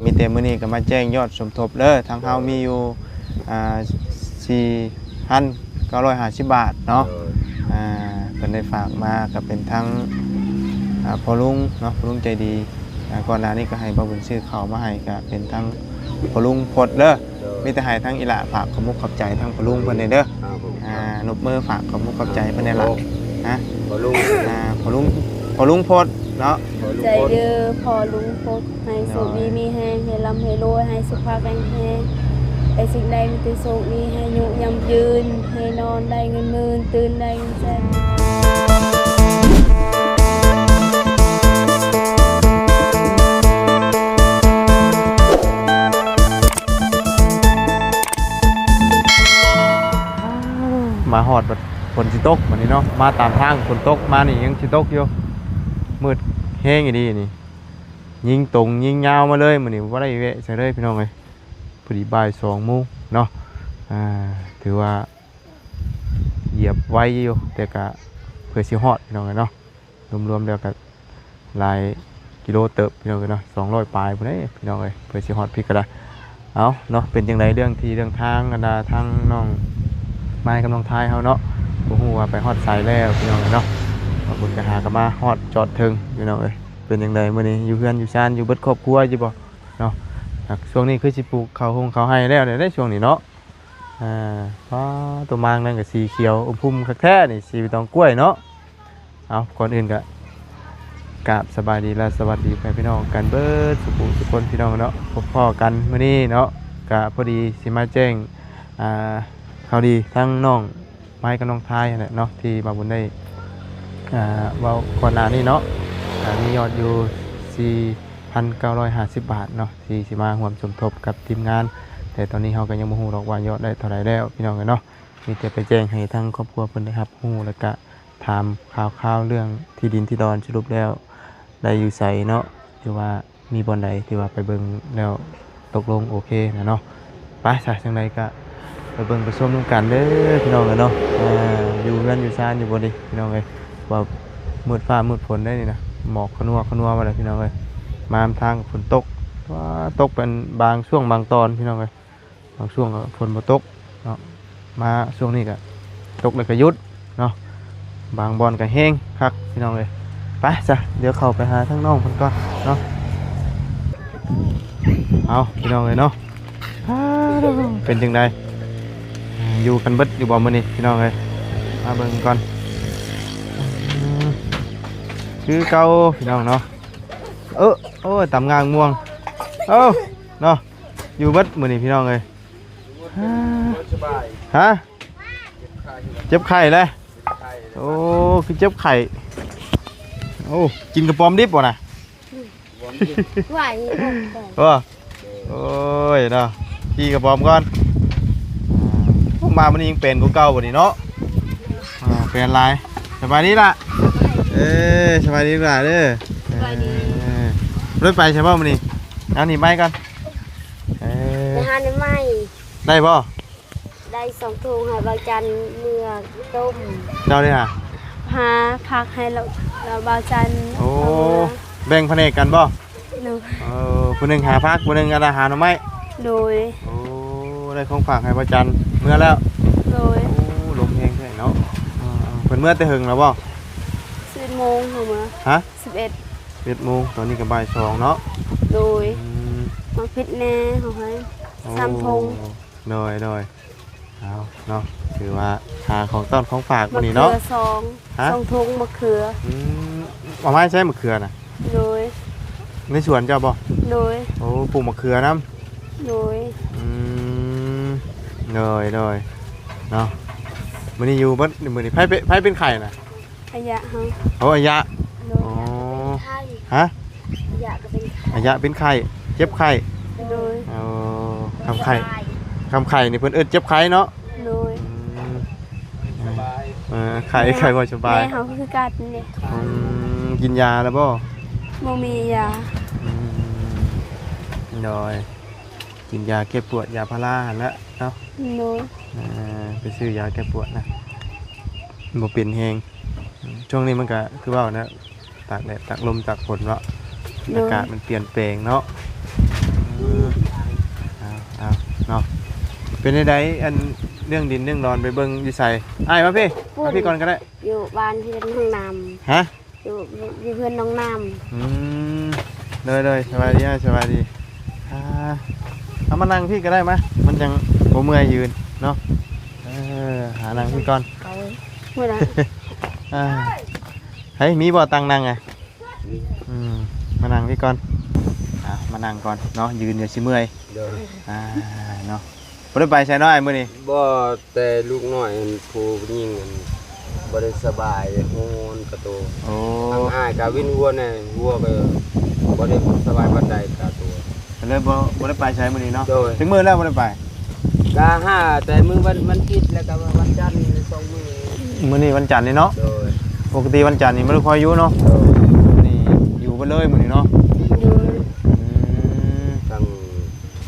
ມີແຕ່ມື້ນີ້ກໍມາແຈ້ງຍອດສົມທົບເດີ ທາງເຮົາມີຢູ່ ອ່າ ສີ່ພັນເກົ້າຮ້ອຍຫ້າສິບບາດເນາະ ໂດຍ ອ່າ ເພິ່ນໄດ້ຝາກມາກໍເປັນທັງ ອ່າ ພໍ່ລຸງເນາະ ພໍ່ລຸງໃຈດີ ອ່າ ກ່ອນໜ້ານີ້ກໍໃຫ້ບ່າວບຸນຊື້ເຂົ້າມາໃຫ້ ກໍເປັນທັງພໍ່ລຸງພົດເດີ ໂດຍ ມີແຕ່ໃຫ້ທາງອີ່ຫຼ້າຝາກຂອບມຸກຂອບໃຈທາງພໍ່ລຸງເພິ່ນແດ່ເດີ ອ່າ ນົບມືຝາກຂອບມຸກຂອບໃຈເພິ່ນແດ່ລະ ຮະ ພໍ່ລຸງ ອ່າ ພໍ່ລຸງ ພໍ່ລຸງພົດເນາະ ຂອບໃຈເດີພໍ່ລຸງພົດ ໃຫ້ໂຊກດີມີແຮງ ໃຫ້ລ່ຳໃຫ້ລວຍ ໃຫ້ສຸຂະແຂງແຮງ ໄດ້ສິ່ງໃດມີແຕ່ໂຊກດີ ໃຫ້ອາຍຸຍືນ ໃຫ້ນອນໄດ້ເງິນໝື່ນ ຕື່ນໄດ້ເງິນແສນ. ມາຮອດບັດຝົນຊິຕົກບັດນີ້ເນາະ ມາຕາມທາງຝົນຕົກ ມານີ້ຍັງຊິຕົກຢູ່ ມືດແຮງອີ່ຫຼີນີ້ ຍິງຕົງຍິງຍາວມາເລີຍ ມື້ນີ້ບໍ່ໄດ້ແວະໃສເລີຍພີ່ນ້ອງເອີຍ ພໍດີບ່າຍສອງໂມງເນາະ ອ່າ ຖືວ່າຢຽບໄວຢູ່ ແຕ່ກະເພື່ອຊິຮອດພີ່ນ້ອງເອີຍເນາະ. ລວມໆແລ້ວກໍຫຼາຍກິໂລເຕີບພີ່ນ້ອງເອີຍເນາະ ສອງຮ້ອຍປາຍພຸ້ນເດ້ພີ່ນ້ອງເອີຍ ເພື່ອຊິຮອດພີ້ກໍໄດ້ ເອົາເນາະ ເປັນຈັ່ງໃດເລື່ອງທີ່ເລື່ອງທາງ ອັນນ່າ ທາງນ້ອງມາຍກັບນ້ອງທາຍເຮົາເນາະ ບໍ່ຮູ້ວ່າໄປຮອດໃສແລ້ວພີ່ນ້ອງເອີຍເນາະ ວ່າບຸນກະຫາກໍມາຮອດຈອດເຖິງພີ່ນ້ອງເອີຍ ເປັນຈັ່ງໃດມື້ນີ້ ຢູ່ເຮືອນຢູ່ຊານ ຢູ່ເບິດຄອບຄົວຢູ່ບໍ່ເນາະ ຊ່ວງນີ້ຄືຊິປູກເຂົ້າຮົງເຂົ້າໄຮ່ແລ້ວເດ້ ຊ່ວງນີ້ເນາະ. ອ່າ ວ້າ ຕົວມາງນັ້ນກໍສີຂຽວອົມພຸ່ມຄັກແທ້ນີ້ ສີໃບຕອງກ້ວຍເນາະ ເອົາ ກ່ອນອື່ນກໍກາບສະບາຍດີ ແລະ ສະຫວັດດີພໍ່ແມ່ພີ່ນ້ອງກັນເບິດສູ່ຜູ້ສູ່ຄົນພີ່ນ້ອງເນາະ ພົບພໍ້ກັນມື້ນີ້ເນາະ ກໍພໍດີຊິມາແຈ້ງ ອ່າ ຂ່າວດີ ທາງນ້ອງໄມ້ກັບນ້ອງທາຍຫັ້ນແຫຼະເນາະ ທີ່ບ່າວບຸນໄດ້ ອ່າ ເວົ້າກ່ອນໜ້ານີ້ເນາະ ກໍມີຍອດຢູ່ສີ່ພັນເກົ້າຮ້ອຍຫ້າສິບບາດເນາະ ທີ່ຊິມາຮ່ວມສົມທົບກັບທີມງານ ແຕ່ຕອນນີ້ເຮົາກໍຍັງບໍ່ຮູ້ດອກວ່າຍອດໄດ້ເທົ່າໃດແລ້ວພີ່ນ້ອງເອີຍເນາະ ມີແຕ່ໄປແຈ້ງໃຫ້ທາງຄອບຄົວເພິ່ນໄດ້ຮັບຮູ້ ແລ້ວກະຖາມຂ່າວໆເລື່ອງທີ່ດິນທີ່ດອນ ສະຫຼຸບແລ້ວໄດ້ຢູ່ໃສເນາະ ຫຼືວ່າມີບ່ອນໃດທີ່ວ່າໄປເບິ່ງແລ້ວຕົກລົງໂອເຄນະເນາະ. ໄປຊະ ຈັ່ງໃດກະໄປເບິ່ງໄປຊົມນຳກັນເດີພີ່ນ້ອງເອີຍເນາະ ອ່າ ຢູ່ເຮືອນຢູ່ຊານຢູ່ບໍ່ນີ້ພີ່ນ້ອງເອີຍ ວ່າມືດຟ້າມືດຝົນໄດ໋ນີ້ນະ ໝອກຂະນົວຂະນົວມາແລ້ວພີ່ນ້ອງເອີຍ ມາທາງຝົນຕົກ ວ້າ ຕົກເປັນບາງຊ່ວງບາງຕອນພີ່ນ້ອງເອີຍ. ບາງຊ່ວງກໍຝົນບໍ່ຕົກເນາະ ມາຊ່ວງນີ້ກໍຕົກແລ້ວກໍຢຸດເນາະ ບາງບ່ອນກໍແຮງຄັກພີ່ນ້ອງເອີຍ. ໄປຊະ ດຽວເຂົ້າໄປຫາທາງນ້ອງເພິ່ນກ່ອນເນາະ. ເອົາ ພີ່ນ້ອງເອີຍເນາະ ເປັນຈັ່ງໃດ ຢູ່ກັນເບິດຢູ່ບໍ່ມື້ນີ້ພີ່ນ້ອງເອີຍ? ມາເບິ່ງກ່ອນ ຄືເກົ່າພີ່ນ້ອງເນາະ. ເອີ ໂອ້ຍ ຕຳໝາກມ່ວງ ເອົ້າ ເນາະ ຢູ່ເບິດມື້ນີ້ພີ່ນ້ອງເອີຍ. ບໍ່ສະບາຍ ຮະ ເຈັບໄຂ້ ເຈັບໄຂ້ແຫຼະ ເຈັບໄຂ້ ໂອ້ ຄືເຈັບໄຂ້ ໂອ້ ກິນກະປອມດິບບໍ່ນະ? ບໍ່ ບໍ່ ບໍ່ ໂອ້ຍເນາະ ກິນກະປອມກ່ອນ ອ່າ ມາມື້ນີ້ຍັງເປັນກວ່າເກົ່າບັດນີ້ເນາະ ອ່າ ເປັນຫຼາຍ. ສະບາຍດີລະ ເອີ ສະບາຍດີຫຼາຍເດີ ສະບາຍດີ ເອີ ບໍ່ໄດ້ໄປໃສບໍ່ມື້ນີ້? ເອົາໜີບໄມ້ກ່ອນ ເອີ ໄປຫາໜໍ່ໄມ້ ໄດ້ບໍ່? ໄດ້ສອງຖົງ ໃຫ້ບ່າວຈັນເມືອຕົ້ມ. ເຈົ້າເດ້ຫາ? ຫາຜັກໃຫ້ລາວ ລາວບ່າວຈັນ. ໂອ້ ເອົາເມືອ ແບ່ງພະແນກກັນບໍ່? ໂດຍ ເອີ ຜູ້ໜຶ່ງຫາຜັກ ຜູ້ໜຶ່ງອັນນ່າຫາໜໍ່ໄມ້. ໂດຍ ໂອ້ ໄດ້ຂອງຝາກໃຫ້ບ່າວຈັນເມືອແລ້ວ. ໂດຍ ໂອ້ ລົມແຮງແທ້ເນາະ ເອີ ເພິ່ນເມືອແຕ່ເຫິງແລ້ວບໍ່? ສິບເອັດໂມງເຂົາເມືອ. ຮະ? ສິບເອັດ ສິບເອັດໂມງ ຕອນນີ້ກໍບ່າຍສອງເນາະ. ໂດຍ ອືມ ໝາກພິກແດ່ເຮົາໃຫ້ ໂອ້ ສາມຖົງ. ໂດຍ ໂດຍ ເອົາເນາະ ຖືວ່າຫາຂອງຕ້ອນຂອງຝາກມື້ນີ້ເນາະ ໝາກເຂືອສອງ ຮະ ສອງຖົງໝາກເຂືອ. ອືມ ເອົາມາໃຊ້ໝາກເຂືອນະ? ໂດຍ ໃນສວນເຈົ້າບໍ່? ໂດຍ ໂອ້ ປູກໝາກເຂືອນຳ. ໂດຍ ອືມ ໂດຍ ໂດຍ ເນາະ ມື້ນີ້ຢູ່ເບິດ ມື້ນີ້ໃຜເປັນ ໃຜເປັນໄຂ້ນະ? ອາຍະເຮົາ. ໂອ້ ອາຍະ ໂດຍ ອໍ ອາຍະເປັນໄຂ້ ຮະ? ອາຍະກໍເປັນໄຂ້ ອາຍະເປັນໄຂ້ ເຈັບໄຂ້. ໂດຍ ໂອ້ ຄຳໄຂ້ ຄຳໄຂ້ນີ້ເພິ່ນເອີ້ນເຈັບໄຂ້ເນາະ. ໂດຍ ອືມ ເອີ ໄຂ້ ໄຂ້ບໍ່ສະບາຍ ແມ່ເຮົາຄືກັນເດ້. ອືມ ກິນຢາແລ້ວບໍ່? ບໍ່ມີຢາ. ອືມ ໂດຍ ກິນຢາແກ້ປວດ ຢາພາລາຫັ້ນແຫຼະເນາະ. ໂດຍ ອ່າ ໄປຊື້ຢາແກ້ປວດນະ ບໍ່ເປັນແຮງ. ອືມ ຊ່ວງນີ້ມັນກະຄືເວົ້ານະ ຕາກແດດ ຕາກລົມ ຕາກຝົນເນາະ. ໂດຍ ອາກາດມັນປ່ຽນແປງເນາະ. ປັນໃດ ອັນເລື່ອງດິນເລື່ອງດອນ ໄປເບິ່ງຢູ່ໃສ? ອ້າຍມາພີ້ ມາພີ້ກ່ອນກໍໄດ້. ຢູ່ບ້ານເຮືອນນ້ອງນ້ຳ. ຮະ? ຢູ່ ຢູ່ເຮືອນນ້ອງນ້ຳ. ອືມ ໂດຍໆ ສະບາຍດີອ້າຍ ສະບາຍດີ. ອ່າ ເອົາມານັ່ງພີ້ກໍໄດ້ມາ ມັນຈັ່ງບໍ່ເມື່ອຍຢືນເນາະ. ເອີ ຫານັ່ງພີ້ກ່ອນ. ເອົາ ເມື່ອໃດ? ອ່າ ເຮີ້ຍ ມີບໍ່ຕັ່ງນັ່ງອະ? ອືມ ມານັ່ງພີ້ກ່ອນ. ອ່າ ມານັ່ງກ່ອນເນາະ ຢືນດຽວຊິເມື່ອຍ. ໂດຍ. ອ່າ ເນາະ ບໍ່ໄດ້ໄປໃສເນາະອ້າຍມື້ນີ້? ບໍ່ ແຕ່ລູກນ້ອຍອັນຜູ້ຍິງອັນບໍ່ໄດ້ສະບາຍ ໂຮນກະໂຕ. ໂອ້ ທາງອ້າຍກະວິນຫົວແດ່ ຫົວກະບໍ່ໄດ້ສະບາຍປານໃດກະໂຕ ກະເລີຍບໍ່ ບໍ່ໄດ້ໄປໃສມື້ນີ້ເນາະ. ໂດຍ. ຈັກມື້ແລ້ວບໍ່ໄດ້ໄປ? ກະຫາແຕ່ມື້ວັນ ວັນທິດ ແລ້ວກະວັນຈັນ ສອງມື້. ມື້ນີ້ວັນຈັນນີ້ເນາະ. ໂດຍ. ປົກກະຕິວັນຈັນນີ້ບໍ່ໄດ້ຄ່ອຍຢູ່ເນາະ. ໂດຍ. ນີ້ຢູ່ເບິດເລີຍມື້ນີ້ເນາະ. ໂດຍ. ອືມ ທັງ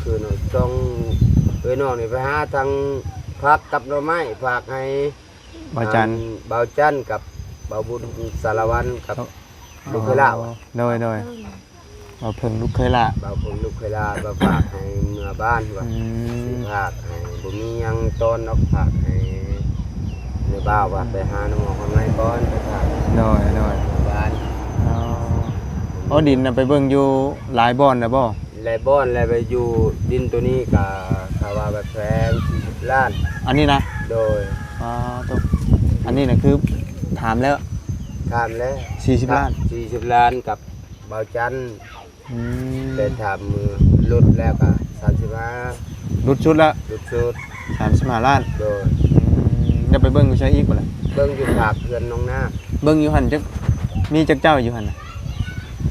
ຄືນສອງເອື້ອຍນ້ອງນີ້ໄປຫາທັງຜັກກັບໜໍ່ໄມ້ ຝາກໃຫ້ ບ່າວຈັນ ອັນ ບ່າວຈັນກັບບ່າວບຸນ ສາລະວັນກັບ ອໍ ລູກເຂີຍຫຼ້າ. ໂດຍ ໂດຍ. ບ່າວເຜິ້ງລູກເຂີຍຫຼ້າ ບ່າວເຜິ້ງລູກເຂີຍຫຼ້າ ວ່າຝາກໃຫ້ເມືອບ້ານວ່າ ອືມ ຊິຝາກໃຫ້ ບໍ່ມີຫຍັງຕ້ອນດອກ ຝາກໃຫ້ແມ່ບ່າວວ່າໄປຫານ້ຳໝໍຄຳໄລກ່ອນ ໄປຝາກ. ໂດຍ ໂດຍ. ບ້ານ. ອໍ ເອົາດິນນະໄປເບິ່ງຢູ່ຫຼາຍບ່ອນແລ້ວບໍ່? ຫຼາຍບ່ອນແລ້ວ ໄປຢູ່ດິນໂຕນີ້ກະ ເຂົາວ່າແບບແພງ ສີ່ສິບລ້ານ. ອັນນີ້ນະ? ໂດຍ. ອໍ ໂຕ ອັນນີ້ນະຄືຖາມແລ້ວ? ຖາມແລ້ວ ສີ່ສິບລ້ານ. ສີ່ສິບລ້ານກັບບ່າວຈັນ. ອືມ ໄປຖາມມືຫຼຸດແລ້ວກະ ສາມສິບຫ້າ ຫຼຸດສຸດລະ ຫຼຸດສຸດ ສາມສິບຫ້າລ້ານ. ໂດຍ. ອືມ ໄດ້ໄປເບິ່ງຢູ່ໃສອີກບໍ່ລະ? ເບິ່ງຢູ່ພາກເຮືອນນ້ອງນ້ຳ. ເບິ່ງຢູ່ຫັ້ນຈັກ ມີຈັກເຈົ້າຢູ່ຫັ້ນນະ?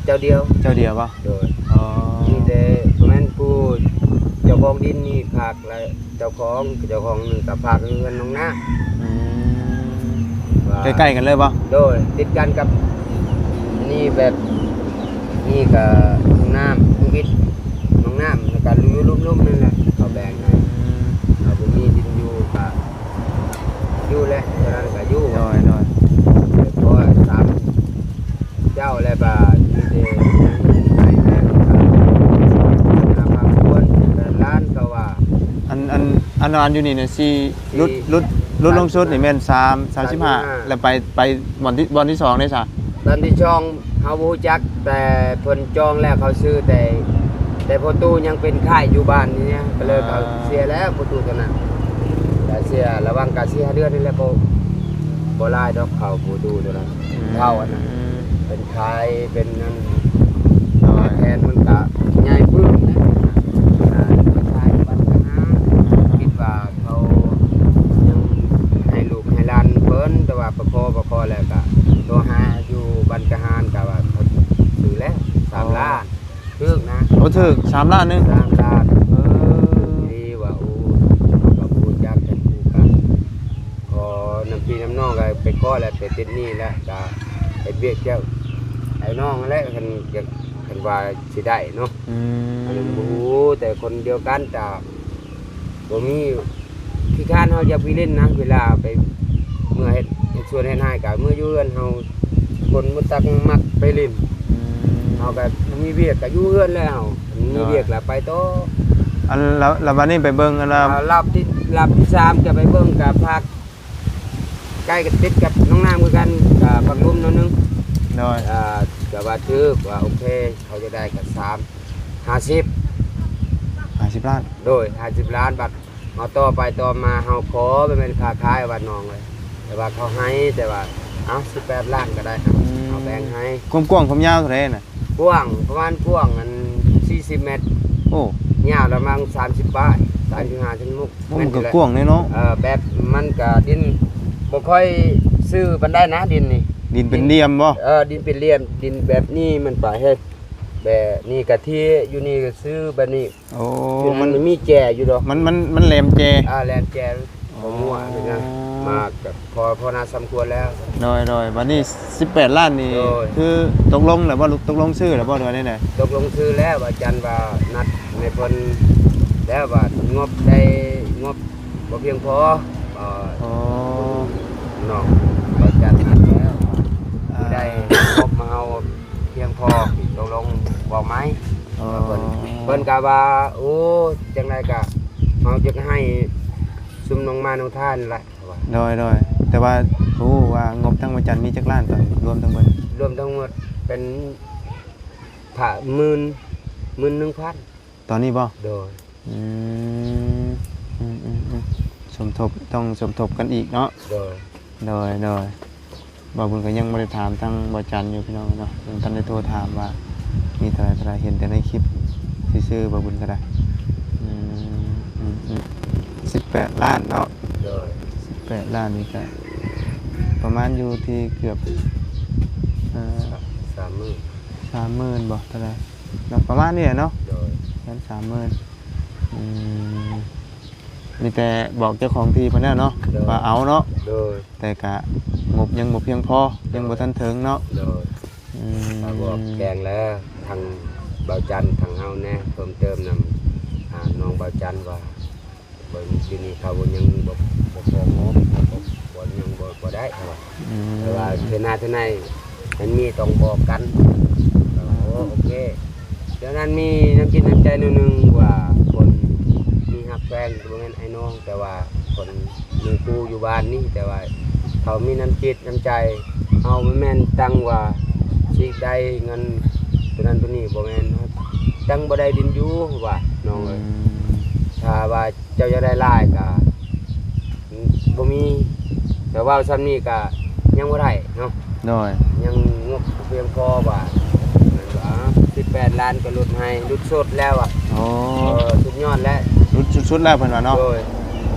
ເຈົ້າດຽວ. ເຈົ້າດຽວບໍ່? ໂດຍ. ອໍ ມີແຕ່ ບໍ່ແມ່ນ ຜູ້ເຈົ້າຂອງດິນນີ້ພາກ ແລະ ເຈົ້າຂອງ ເຈົ້າຂອງໜຶ່ງກະພາກເຮືອນນ້ອງນ້ຳ. ອືມ ວ່າ ໃກ້ໆກັນເລີຍບໍ່? ໂດຍ ຕິດກັນກັບນີ້ ແບບນີ້ກະນ້ອງນ້ຳ ນ້ອງວິດ ນ້ອງນ້ຳ ແລ້ວກະຢູ່ລຸ່ມໆນັ້ນແຫຼະ ເຂົາແບ່ງໃຫ້. ອືມ ເຮົາບໍ່ມີດິນຢູ່ກະ ຢູ່ແຫຼະ ເທົ່ານັ້ນກະຢູ່. ໂດຍ ໂດຍ. ເພາະວ່າສາມເຈົ້າແລ້ວບາດມີແຕ່ໃຫ້ແບ່ງກັນ ຫ້າພັນ ແປດລ້ານ ເຂົາວ່າ. ອັນ ອັນ ອັນ ອັນຢູ່ນີ້ນະ ສີ່ ຫຼຸດ ຫຼຸດ ຫຼຸດລົງສຸດນີ້ແມ່ນສາມ ສາມສິບຫ້າ ສາມສິບຫ້າ ແລ້ວໄປ ໄປບ່ອນທີ ບ່ອນທີສອງເດ້ຊະ? ບ່ອນທີສອງ ເຮົາບໍ່ຮູ້ຈັກ ແຕ່ເພິ່ນຈອງແລ້ວ ເຂົາຊື້ແຕ່ ແຕ່ພໍ່ຕູ້ຍັງເປັນໄຂ້ຢູ່ບ້ານນີ້ນະ ກະເລີຍ ອ່າ ເຂົາເສຍແລ້ວພໍ່ຕູ້ຕົວນັ້ນ ກະເສຍລະຫວ່າງກະສີ່ຫ້າເດືອນນີ້ແຫຼະ. ບໍ່ ບໍ່ຫຼາຍດອກ ເຂົາພໍ່ຕູ້ຕົວນັ້ນ. ອືມ ເຖົ້າອັນນັ້ນ ເປັນໄຂ້ ເປັນອັນ ໂດຍ ແຂນມັນກະໃຫຍ່ປຶ້ງນະ ກະໄປຂາຍຢູ່ບ້ານກະຫາ ຄິດວ່າ ເຂົາຍັງໃຫ້ລູກໃຫ້ຫຼານເພິ່ນ ແຕ່ວ່າປະຂໍ ປະຂໍແລ້ວກະໂທຫາຢູ່ບ້ານກະຫານ ກະວ່າເຂົາຊື້ແລ້ວ ສາມລ້ານ. ອໍ ຖືກນະ. ໂອ້ ຖືກສາມລ້ານໜຶ່ງ ສາມລ້ານ. ເອີ ດີວ່າ ໂອ້ ເຮົາກະບໍ່ຮູ້ຈັກກັນ ຜູ້ກະຂໍນຳພີ່ນຳນ້ອງ ກະໄປຂໍແລ້ວ ໄປຕິດໜີ້ແລ້ວ ກະເຮັດວຽກແລ້ວ ໄອ້ນ້ອງຫັ້ນແຫຼະ ຄັນຢາກ ຄັນວ່າຊິໄດ້ເນາະ. ອືມ ອັນນັ້ນບໍ່ຮູ້ ແຕ່ຄົນດຽວກັນ ກະ ບໍ່ມີ ຂີ້ຄ້ານ ເຮົາຢາກໄປຫຼິ້ນນະ ເວລາໄປ ເມື່ອເຮັດ ເຮັດສວນເຮັດໄຮ່ກະເມື່ອຢູ່ເຮືອນເຮົາ ຄົນບໍ່ຕັກມັກໄປຫຼິ້ນ. ອືມ ເຮົາກະບໍ່ມີວຽກກະຢູ່ເຮືອນແລ້ວ ມີວຽກລະໄປຕໍ່. ອັນລະ ລະບາດນີ້ໄປເບິ່ງອັນລະ ອ່າ ລອບທີ ລອບທີສາມກະໄປເບິ່ງກະພາກ ໃກ້ກັບ ຕິດກັບໜອງນ້ຳຄືກັນ ກະພາກລຸ່ມໜ້ອຍໜຶ່ງ. ໂດຍ. ອ່າ ກະວ່າຖືກ ວ່າໂອເຄ ເຂົາຈະໄດ້ກະສາມ ຫ້າສິບ ຫ້າສິບລ້ານ. ໂດຍ ຫ້າສິບລ້ານບາດ ເຮົາຕໍ່ໄປຕໍ່ມາເຮົາຂໍ ບໍ່ແມ່ນຄ້າຂາຍວ່ານ້ອງເອີຍ ແຕ່ວ່າເຂົາໃຫ້ ແຕ່ວ່າ ເອົາ ສິບແປດລ້ານກໍໄດ້ ອືມ ເຮົາແບ່ງໃຫ້. ຄວາມກວ້າງຄວາມຍາວເທົ່າໃດນະ? ກວ້າງປະມານ ກວ້າງອັນ ສີ່ສິບແມັດ. ໂອ້ ຍາວລະມັງ ສາມສິບປາຍ ສາມສິບຫ້າ ສາມສິບຫົກ. ໂອ້ ມັນກໍກວ້າງເດ້ເນາະ. ເອີ ແບບມັນກໍດິນບໍ່ຄ່ອຍຊື່ປານໃດນະ ດິນນີ້. ດິນເປັນຫຼ່ຽມບໍ່? ເອີ ດິນເປັນຫຼ່ຽມ ດິນແບບນີ້ມັນປະເຮັດ ແບບນີ້ກະທີ່ ຢູ່ນີ້ກະຊື່ແບບນີ້. ໂອ້ ມັນ ມັນມີແຈຢູ່ດອກ ມັນ ມັນ ມັນແຫຼມແຈ. ອ່າ ແຫຼມແຈ. ອໍ ໝວກນີ້ນະ ມາກະພໍ ພໍໜ້າສົມຄວນແລ້ວ. ໂດຍ ໂດຍ. ບັດນີ້ສິບແປດລ້ານນີ້ ໂດຍ ຄືຕົກລົງແລ້ວບໍ່? ຕົກລົງຊື້ແລ້ວບໍ່ ຫຼືວ່າແນວໃດ? ຕົກລົງຊື້ແລ້ວ ອາຈານວ່ານັດໃຫ້ເພິ່ນແລ້ວ ວ່າງົບໄດ້ ງົບບໍ່ພຽງພໍ. ອໍ ເອີ ນ້ອງ ອາຈານນັດແລ້ວ ອ່າ ໄດ້ງົບມາເຮົາ ພຽງພໍ ຕົກລົງເວົ້າໃໝ່. ອໍ ເພິ່ນ ເພິ່ນກະວ່າ ໂອ້ ຈັ່ງໃດກະ ເຮົາຢາກໃຫ້ຊຸມນ້ອງໝານ້ອງທາຍນັ້ນແຫຼະ ເຂົາວ່າ. ໂດຍ ໂດຍ ແຕ່ວ່າຮູ້ວ່າງົບທາງພະຈັນມີຈັກລ້ານ ຕອນລວມທັງເບິດ? ລວມທັງໝົດເປັນພະ ໝື່ນ ໝື່ນໜຶ່ງພັນ ຕອນນີ້ບໍ່? ໂດຍ. ອືມ ອືມໆໆ ສົມທົບ ຕ້ອງສົມທົບກັນອີກເນາະ. ໂດຍ ໂດຍ ໂດຍ. ບ່າວບຸນກໍຍັງບໍ່ໄດ້ຖາມທາງບ່າວຈັນຢູ່ ພີ່ນ້ອງເນາະ, ຍັງທັນໄດ້ໂທຖາມວ່າມີເທົ່າໃດ ເທົ່າໃດ, ເຫັນແຕ່ໃນຄລິບຊື່ໆ ບ່າວບຸນກໍໄດ້. ອືມ ອືມໆ ສິບແປດລ້ານເນາະ. ໂດຍ ສິບແປດລ້ານນີ້ກໍປະມານຢູ່ທີ່ເກືອບ ເອີ ສາມ ສາມໝື່ນ ສາມໝື່ນບໍ່ ເທົ່າໃດເນາະ ປະມານນີ້ແຫຼະເນາະ. ໂດຍ ປະມານສາມໝື່ນ. ອືມ ມີແຕ່ບອກເຈົ້າຂອງທີ່ເພິ່ນແລ້ວເນາະ. ໂດຍ ວ່າເອົາເນາະ. ໂດຍ ແຕ່ກະງົບຍັງບໍ່ພຽງພໍ ຍັງບໍ່ທັນເຖິງເນາະ. ໂດຍ ອືມ ກໍບອກແຈ້ງແລ້ວ ທາງບ່າວຈັນ ທາງເຮົາແດ່ ເພີ່ມເຕີມນຳ ອ່າ ນ້ອງບ່າວຈັນວ່າ ບໍ່ ຢູ່ນີ້ເຂົາຍັງບໍ່ ບໍ່ພໍງົບ ບໍ່ ບໍ່ ຍັງບໍ່ ບໍ່ໄດ້ ເຂົາວ່າ. ອືມ ແຕ່ວ່າເທື່ອໜ້າເທື່ອໃນ ມັນມີຕ້ອງບອກກັນ. ໂອ້ ໂອເຄ. ດຽວນັ້ນມີນ້ຳຈິດນ້ຳໃຈໜ້ອຍໜຶ່ງວ່າ ຄົນມີຮັກແພງ ບໍ່ແມ່ນອ້າຍນ້ອງ ແຕ່ວ່າຄົນໝູ່ຄູ່ຢູ່ບ້ານນີ້ ແຕ່ວ່າເຂົາມີນ້ຳຈິດນ້ຳໃຈ. ເຮົາບໍ່ແມ່ນຕັ້ງວ່າຊິໄດ້ເງິນໂຕນັ້ນໂຕນີ້ ບໍ່ແມ່ນ, ຕັ້ງບໍ່ໄດ້ດິນຢູ່ວ່າ ນ້ອງເອີຍ. ອືມ ຖ້າວ່າ ເຈົ້າຢາກໄດ້ຫຼາຍກະບໍ່ມີ, ແຕ່ເວົ້າຊ່ຳນີ້ກະຍັງບໍ່ໄດ້ເນາະ. ໂດຍ ຍັງງົບບໍ່ພຽງພໍວ່າ ແມ່ນວ່າ ສິບແປດລ້ານກໍຫຼຸດໃຫ້ ຫຼຸດສຸດແລ້ວອະ. ໂອ້ ເອີ ສຸດຍອດແລ້ວ ຫຼຸດສຸດໆແລ້ວເພິ່ນວ່າເນາະ. ໂດຍ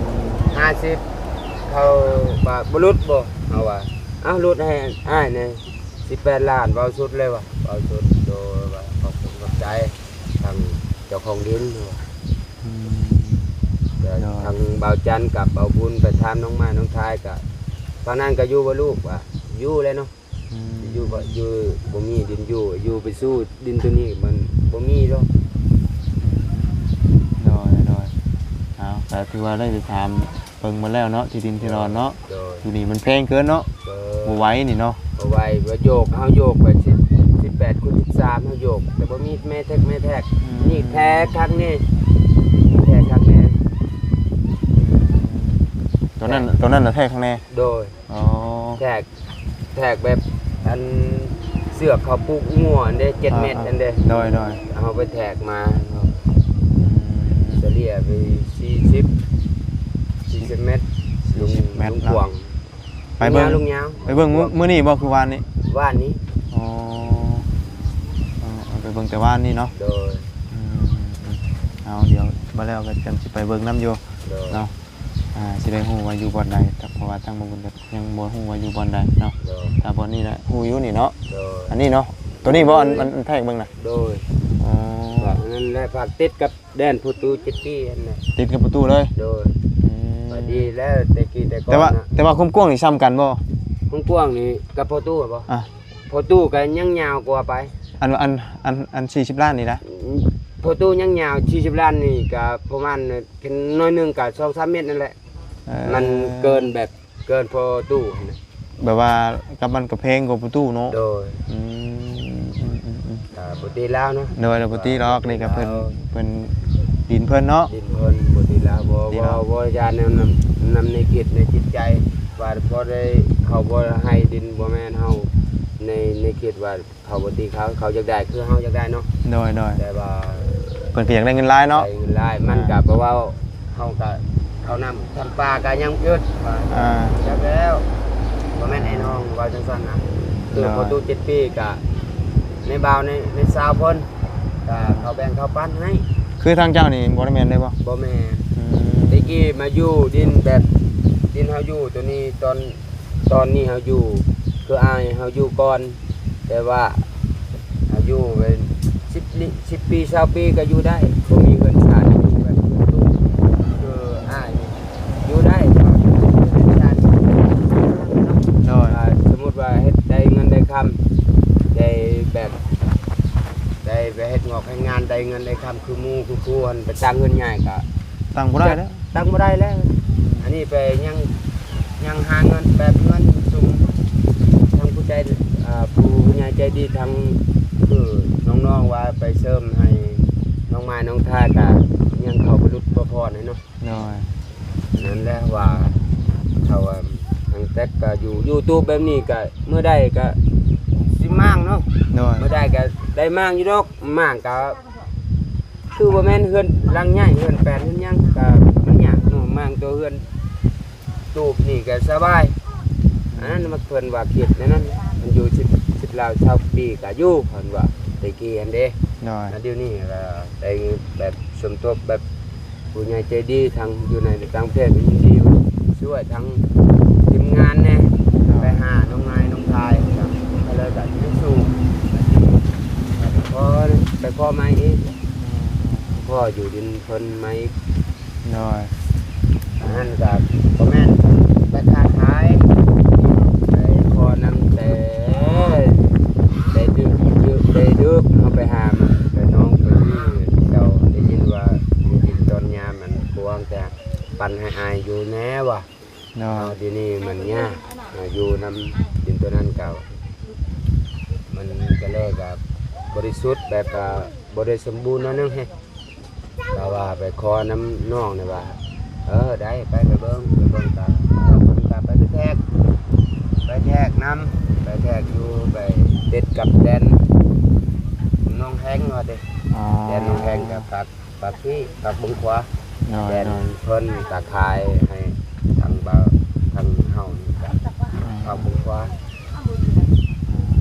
ຫ້າສິບ ເຂົາວ່າບໍ່ຫຼຸດບໍ່ ເຮົາວ່າ ເອົ້າ ຫຼຸດໃຫ້ອ້າຍແດ່ ສິບແປດລ້ານ ເວົ້າສຸດເລີຍວ່າ ເວົ້າສຸດ. ໂດຍ ວ່າຂອບຄຸນຂອບໃຈທາງເຈົ້າຂອງດິນ. ອືມ ແລ້ວ ໂດຍ ທາງບ່າວຈັນກັບບ່າວບຸນໄປຖາມນ້ອງໝານ້ອງທາຍ ກະຝັ່ງນັ້ນກະຢູ່ບໍ່ລູກ ວ່າຢູ່ແຫຼະເນາະ. ອືມ ຢູ່ບໍ່ ຢູ່ ບໍ່ມີດິນຢູ່ ຢູ່ໄປສູ່ດິນໂຕນີ້ມັນບໍ່ມີດອກ. ໂດຍ ໂດຍ ເອົາ ກະຖືວ່າໄດ້ໄປຖາມເບິ່ງມາແລ້ວເນາະ ທີ່ດິນທີ່ດອນເນາະ. ໂດຍ ຢູ່ນີ້ມັນແພງເກີນເນາະ. ເອີ ບໍ່ໄຫວນີ້ເນາະ ບໍ່ໄຫວ. ວ່າໂຍກ ເຮົາໂຍກໄປສິບ ສິບແປດຄູນສິບສາມ ເຮົາໂຍກ ແຕ່ບໍ່ມີແມ່ແທັກ ແມ່ແທັກ. ອືມ ນີ້ແທກຄັກນີ້ ແທກຄັກແນ່. ອືມ ຕົວນັ້ນ ຕົວນັ້ນນະແທກຂ້າງໃນ. ໂດຍ ອໍ ແທກ ແທກແບບອັນເຊືອກເຂົາປູກງົວອັນເດ້ ເຈັດແມັດອັນເດ້. ໂດຍ ໂດຍ ເຮົາໄປແທກມາ ອືມ ສະເລ່ຍໄປສີ່ສິບ ສີ່ສິບແມັດ ສີ່ສິບແມັດ ລວງ ເນາະ ກວ້າງ. ໄປເບິ່ງ ຍາວ ລວງຍາວ ໄປເບິ່ງມື້ ກວ້າງ ມື້ນີ້ບໍ່ ຄືວານນີ້? ວານນີ້. ອໍ ເອີ ເອົາໄປເບິ່ງແຕ່ວານນີ້ເນາະ. ໂດຍ ອືມ ເອົາ ດຽວມາແລ້ວກໍຈັ່ງຊິໄປເບິ່ງນຳຢູ່. ໂດຍ ເນາະ ອ່າ ຊິໄດ້ຮູ້ວ່າຢູ່ບ່ອນໃດ ເພາະວ່າທາງບ່າວບຸນກໍຍັງບໍ່ຮູ້ວ່າຢູ່ບ່ອນໃດເນາະ. ໂດຍ ອ່າ ບ່ອນນີ້ແຫຼະ ຮູ້ຢູ່ນີ້ເນາະ. ໂດຍ ອັນນີ້ເນາະ ໂຕນີ້ບໍ່ ອັນ ອັນ ອັນແທກເບິ່ງນະ? ໂດຍ ອໍ ກໍອັນນັ້ນແຫຼະ ພາກຕິດກັບແດນໂປຣຕຸເກດປີຫັ້ນແຫຼະ ຕິດກັບໂປຣຕຸເລີຍ. ໂດຍ ອືມ ກໍດີແລ້ວ ແຕ່ກີ້ແຕ່ກ່ອນນະ. ແຕ່ວ່າ ແຕ່ວ່າຄວາມກວ້າງນີ້ຊ່ຳກັນບໍ່? ຄວາມກວ້າງນີ້ກັບໂປຣຕຸບໍ? ອ່າ ໂປຣຕຸກໍຍັງຍາວກວ່າໄປ. ອັນ ອັນ ອັນ ອັນສີ່ສິບລ້ານນີ້ນະ? ໂປຣຕຸຍັງຍາວ ສີ່ສິບລ້ານນີ້ກໍປະມານ ເປັນໜ້ອຍໜຶ່ງກໍສອງສາມແມັດນັ້ນແຫຼະ. ເອີ ມັນເກີນແບບ ເກີນໂປຣຕຸຫັ້ນນະ ແບບວ່າກັບມັນກໍແພງກວ່າໂປຣຕຸເນາະ. ໂດຍ ອືມ ອືມ ອືມ ອືມ ກໍບໍ່ຕິລາວເນາະ. ໂດຍ ບໍ່ຕິດອກ ນີ້ກໍເພິ່ນ ເພິ່ນດິນເພິ່ນເນາະ ດິນເພິ່ນ ບໍ່ຕິລາວ. ບໍ່ ບໍ່ ບໍ່ຢ້ານນຳ ນຳ ນຳໃນຄິດໃນຈິດໃຈ ວ່າພໍໄດ້ ເຂົາບໍ່ໃຫ້ດິນ ບໍ່ແມ່ນເຮົາ ໃນ ໃນຄິດວ່າ ເຂົາບໍ່ຕິເຂົາ ເຂົາຢາກໄດ້ຄືເຮົາຢາກໄດ້ເນາະ. ໂດຍ ໂດຍ ແຕ່ວ່າເພິ່ນກໍຢາກໄດ້ເງິນຫຼາຍເນາະ ໄດ້ເງິນຫຼາຍ ມັນກໍບໍ່ເວົ້າ ເຮົາກໍເຂົ້ານ້ຳທຳປາກໍຍັງອຶດວ່າ. ອ່າ ຈັກແລ້ວ ບໍ່ແມ່ນໄອ້ນ້ອງເວົ້າຈັ່ງຊັ້ນນະ ຄື ໂດຍ ໂປຣຕຸເຈັດປີກໍໃນບ່າວໃນ ໃນຊາວເພິ່ນ ກໍເຂົາແບ່ງເຂົ້າປັນໃຫ້. ຄືທາງເຈົ້ານີ້ບໍ່ໄດ້ແມ່ນເລີຍບໍ່? ບໍ່ແມ່ນ. ອືມ ແຕ່ກີ້ມາຢູ່ດິນແບບ ດິນເຮົາຢູ່ໂຕນີ້ ຕອນ ຕອນນີ້ເຮົາຢູ່ ຄືອ້າຍເຮົາຢູ່ກ່ອນ ແຕ່ວ່າເຮົາຢູ່ເປັນສິບ ສິບປີ ຊາວປີກໍຢູ່ໄດ້ ບໍ່ມີເຮືອນຊານ ຢູ່ແບບຕູ້ ຄືອ້າຍນີ້ຢູ່ໄດ້ ເຮືອນຊານ. ໂດຍ ອ່າ ສົມມຸດວ່າເຮັດໄດ້ເງິນໄດ້ຄຳ ໄດ້ແບບ ໄດ້ໄປເຮັດງອກເຮັດງານ ໄດ້ເງິນໄດ້ຄຳຄືໝູ່ຄືຄູ່ຫັ້ນ ໄປຕັ້ງເຮືອນໃຫຍ່ກໍ ຕັ້ງບໍ່ໄດ້ແລ້ວ ຕັ້ງບໍ່ໄດ້ແລ້ວ. ອັນນີ້ໄປຍັງ ຍັງຫາເງິນແບບເງິນຊຸມ ທາງຜູ້ໃຈ ອ່າ ຜູ້ໃຫຍ່ໃຈດີ ທາງ ຄືນ້ອງໆວ່າໄປເສີມໃຫ້ນ້ອງໝາຍນ້ອງທາຍ ກະ ຍັງເຂົ້າບໍ່ຫຼຸດບໍ່ຜ່ອນເນາະ. ໂດຍ ນັ້ນແຫຼະວ່າເຂົາວ່າ ຕັ້ງແຕ່ກໍຢູ່ ຢູ່ຕູ້ແບບນີ້ກໍມື້ໃດກໍຊິມ້າງເນາະ. ໂດຍ ມື້ໃດກໍໄດ້ມ້າງຢູ່ດອກ. ມ້າງກໍຄືບໍ່ແມ່ນເຮືອນຫຼັງໃຫຍ່ ເຮືອນແປນເຮືອນຫຍັງ ກໍມັນຍາກເນາະ ມ້າງຕົວເຮືອນ ຕູບນີ້ກໍສະບາຍ. ອັນນັ້ນມັນເພິ່ນວ່າຄິດແນວນັ້ນ ມັນຢູ່ສິບ ສິບລາວຊາວປີກໍຢູ່ ເພິ່ນວ່າແຕ່ກີ້ຫັ້ນເດ້. ໂດຍ ແລ້ວດຽວນີ້ກໍໄດ້ແບບສົມທົບແບບຜູ້ໃຫຍ່ໃຈດີ ທັງຢູ່ໃນຕ່າງປະເທດກໍຍິນດີຊ່ວຍທັງທີມງານແດ່. ໂດຍ ໄປຫານ້ອງນາຍນ້ອງທາຍກໍເລີຍກໍຍັງສູ້ ຂໍ ໄປຂໍໃໝ່ອີກ ຂໍຢູ່ດິນເພິ່ນໃໝ່ອີກ. ໂດຍ ອັນນັ້ນກໍບໍ່ແມ່ນໄປຄ້າຂາຍ ໄປຂໍນຳແຕ່ ແຕ່ດຶກ ແຕ່ດຶກເຮົາໄປຫາມັນ ໄປນ້ອງໄປນີ້ ເຈົ້າໄດ້ຍິນວ່າຢູ່ດິນຕອນຍາມມັນກວ້າງ ແຕ່ປັນໃຫ້ອ້າຍຢູ່ແດ່ວ່າ. ໂດຍ ເຮົາດຽວນີ້ມັນຍາກ ເຮົາຢູ່ນຳດິນຕົວນັ້ນກໍ ມັນກໍເລີຍກໍບໍລິສຸດ ແບບວ່າບໍ່ໄດ້ສົມບູນແນວໜຶ່ງເດ. ແຕ່ວ່າໄປຂໍນຳນ້ອງນີ້ວ່າ ເອີ ໄດ້ ໄປ ໄປເບິ່ງ ໄປເບິ່ງກໍ ເອີ ເພິ່ນກໍໄປແທກ ໄປແທກນຳ ໄປແທກຢູ່ ໄປຕິດກັບແດນໜອງແຮງວ່າຕິ. ອໍ ແດນໜອງແຮງກໍປາກ ປາກພີ້ ປາກບຶງຂວາ. ໂດຍ ແດນ ໂດຍ ເພິ່ນກໍຂາຍໃຫ້ທາງບ່າວ ທາງເຮົານີ້ກໍ ອືມ ປາກບຶງຂວາ.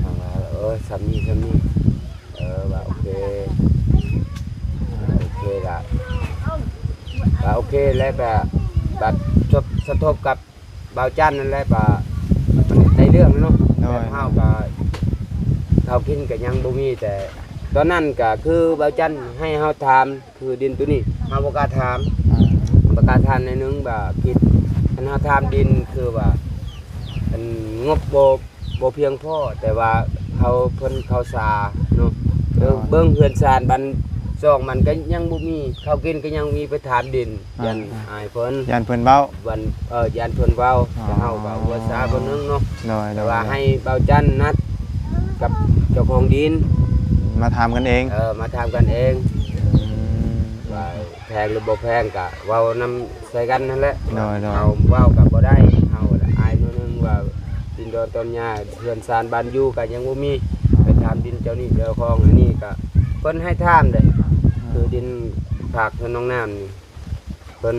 ເຮົາວ່າ ເອີ ສ່ຳນີ້ ສ່ຳນີ້ ເອີ ວ່າໂອເຄ ໂອເຄລະ ວ່າໂອເຄແລ້ວ ແບບ ແບບສົມ ສົມທົບກັບບ່າວຈັນນັ້ນແຫຼະ ວ່າມັນໄດ້ເລື່ອງເນາະ. ໂດຍ ແບບເຮົາກໍ ເຂົ້າກິນກໍຍັງບໍ່ມີ ແຕ່ຕອນນັ້ນກໍຄືບ່າວຈັນໃຫ້ເຮົາຖາມ ຄືດິນໂຕນີ້ ເຮົາບໍ່ກ້າຖາມ ອ່າ ບໍ່ກ້າຖາມໜ້ອຍໜຶ່ງວ່າຜິດ. ຄັນເຮົາຖາມດິນຄືວ່າ ອັນ ງົບບໍ່ ບໍ່ພຽງພໍ ແຕ່ວ່າເຂົາ ເພິ່ນເຂົ້າສາເນາະ. ເອີ ເບິ່ງເຮືອນຊານບ້ານຊ່ອງມັນກໍຍັງບໍ່ມີ ເຂົ້າກິນກໍຍັງມີ ໄປຖາມດິນ ອ່າ ຢ້ານ ອ່າ ອາຍເພິ່ນ ຢ້ານເພິ່ນເວົ້າ ຢ້ານ ເອີ ຢ້ານເພິ່ນເວົ້າ. ອໍ ແຕ່ເຮົາກໍຫົວຊາເພິ່ນໜຶ່ງເນາະ. ໂດຍ ແຕ່ວ່າໃຫ້ບ່າວຈັນນັດກັບເຈົ້າຂອງດິນ ມາຖາມກັນເອງ. ເອີ ມາຖາມກັນເອງ ອືມ ວ່າແພງຫຼືບໍ່ແພງ ກະເວົ້ານຳໃສ່ກັນຫັ້ນແຫຼະ. ໂດຍ ໂດຍ ເຮົາເວົ້າກະບໍ່ໄດ້ ເຮົາອາຍໜ້ອຍໜຶ່ງວ່າ ດິນດອນຕອນຫຍ້າ ເຮືອນຊານບ້ານຢູ່ກະຍັງບໍ່ມີ ໄປຖາມດິນເຈົ້ານີ້ເຈົ້າຂອງ. ອັນນີ້ກະເພິ່ນໃຫ້ຖາມເດ້ ອືມ ຄືດິນພາກເຮືອນໜອງນ້ຳນີ້ ເພິ່ນ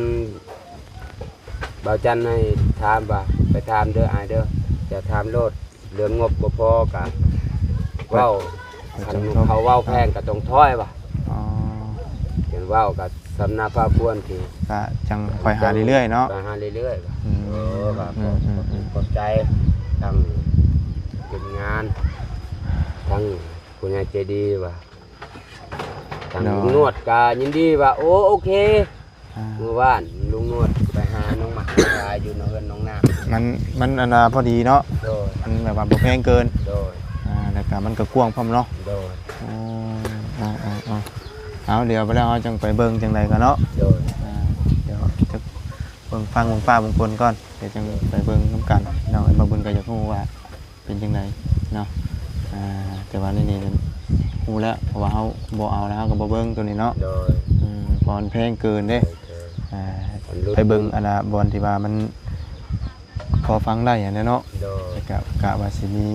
ບ່າວຈັນໃຫ້ຖາມວ່າ ໄປຖາມເດີອ້າຍເດີ ຈະຖາມໂລດ ເລື່ອງງົບບໍ່ພໍກະເວົ້າ ເຂົາເວົ້າແພງກະຕ້ອງຖອຍວ່າ. ອໍ ເຫັນເວົ້າກະສຳນັບພາຄວນທີ່ ກະຈັ່ງຄ່ອຍຫາເລື້ອຍໆເນາະ ຄ່ອຍຫາເລື້ອຍໆວ່າ. ອືມ ເອີ ວ່າ ອືມ ຂອບ ອືມ ຂອບໃຈທັງທີມງານ ທັງຜູ້ໃຫຍ່ໃຈດີວ່າ ທາງ ໂດຍ ລຸງນວດກະຍິນດີວ່າ ໂອ ໂອເຄ. ອ່າ ມື້ວານລຸງນວດໄປຫານ້ອງໝາກ ຢູ່ໃນເຮືອນນ້ອງນ້ຳ ມັນ ມັນອັນນ່າພໍດີເນາະ. ໂດຍ ມັນແບບວ່າບໍ່ແພງເກີນ. ໂດຍ ອ່າ ແລ້ວກະມັນກະກວ້າງພ້ອມເນາະ. ໂດຍ ໂອ້ ເອົາ ເອົາ ເອົາ ດຽວໄປແລ້ວເຮົາຈັ່ງໄປເບິ່ງຈັ່ງໃດກໍເນາະ. ໂດຍ ອ່າ ດຽວຈະເບິ່ງຟັງເບິ່ງຟ້າເບິ່ງຝົນກ່ອນ ດຽວຈັ່ງໄປເບິ່ງນຳກັນເນາະ. ບ່າວບຸນກໍຢາກຮູ້ວ່າ ເປັນຈັ່ງໃດເນາະ. ອ່າ ແຕ່ວ່າໃນນີ້ຮູ້ແລ້ວ ເພາະວ່າເຮົາບໍ່ເອົາແລ້ວ ເຮົາກໍບໍ່ເບິ່ງໂຕນີ້ເນາະ. ໂດຍ ອືມ ເພາະມັນແພງເກີນເດ້. ໂດຍ ໂດຍ ອ່າ ມັນຫຼຸດ ໄປເບິ່ງອັນນ່າບ່ອນທີ່ວ່າມັນພໍຟັງໄດ້ຫັ້ນແຫຼະເນາະ. ໂດຍ ແລ້ວກະ ກະວ່າຊິມີ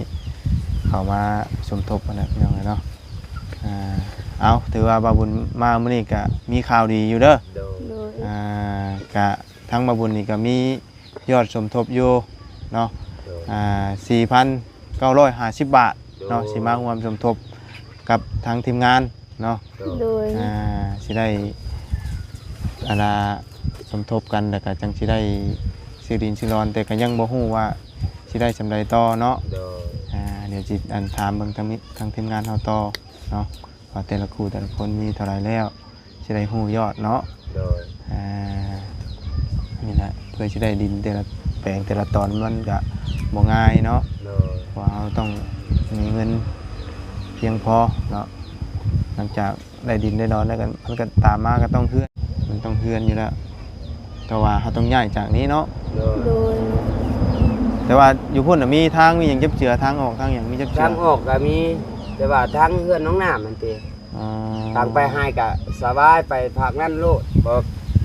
ເຂົ້າມາສົມທົບຫັ້ນແຫຼະ ພີ່ນ້ອງເອີຍເນາະ. ອ່າ ເອົາ ຖືວ່າບ່າວບຸນມາມື້ນີ້ກະມີຂ່າວດີຢູ່ເດີ. ໂດຍ ໂດຍ ອ່າ ກະທາງບ່າວບຸນນີ້ກະມີ ຍອດສົມທົບຢູ່ເນາະ. ໂດຍ ອ່າ ສີ່ພັນເກົ້າຮ້ອຍຫ້າສິບບາດເນາະ. ໂດຍ ຊິມາຮ່ວມສົມທົບກັບທາງທີມງານເນາະ. ໂດຍ ໂດຍ ອ່າ ຊິໄດ້ ອັນນ່າ ສົມທົບກັນ ແລ້ວກະຈັ່ງຊິໄດ້ຊື້ດິນຊື້ດອນ ແຕ່ກະຍັງບໍ່ຮູ້ວ່າຊິໄດ້ສ່ຳໃດຕໍ່ເນາະ. ໂດຍ ອ່າ ດຽວຊິ ອັນ ຖາມເບິ່ງທາງ ທາງທີມງານເຮົາຕໍ່ເນາະ ວ່າແຕ່ລະຄູ່ແຕ່ລະຄົນມີເທົ່າໃດແລ້ວ ຊິໄດ້ຮູ້ຍອດເນາະ. ໂດຍ ອ່າ ນີ້ແຫຼະ ເພື່ອຊິໄດ້ດິນແຕ່ລະແປງແຕ່ລະຕອນ ມັນກະບໍ່ງ່າຍເນາະ. ໂດຍ ເພາະວ່າເຮົາຕ້ອງມີເງິນພຽງພໍເນາະ. ຫຼັງຈາກໄດ້ດິນໄດ້ດອນແລ້ວ ມັນກະຕາມມາກະຕ້ອງເຮືອນ ມັນຕ້ອງເຮືອນຢູ່ແລ້ວ ເພາະວ່າເຮົາຕ້ອງຍ້າຍຈາກນີ້ເນາະ. ໂດຍ ໂດຍ ແຕ່ວ່າຢູ່ພຸ້ນນະ ມີທາງ ມີຫຍັງຈັບເຈືອ ທາງອອກທາງຫຍັງ ມີຈັບເຈືອ ທາງອອກກະມີ ແຕ່ວ່າທາງເຮືອນນ້ອງນ້ຳຫັ້ນຕິ ອໍ ທາງໄປໄຮ່ກໍສະບາຍ ໄປພາກນັ້ນໂລດ ບໍ່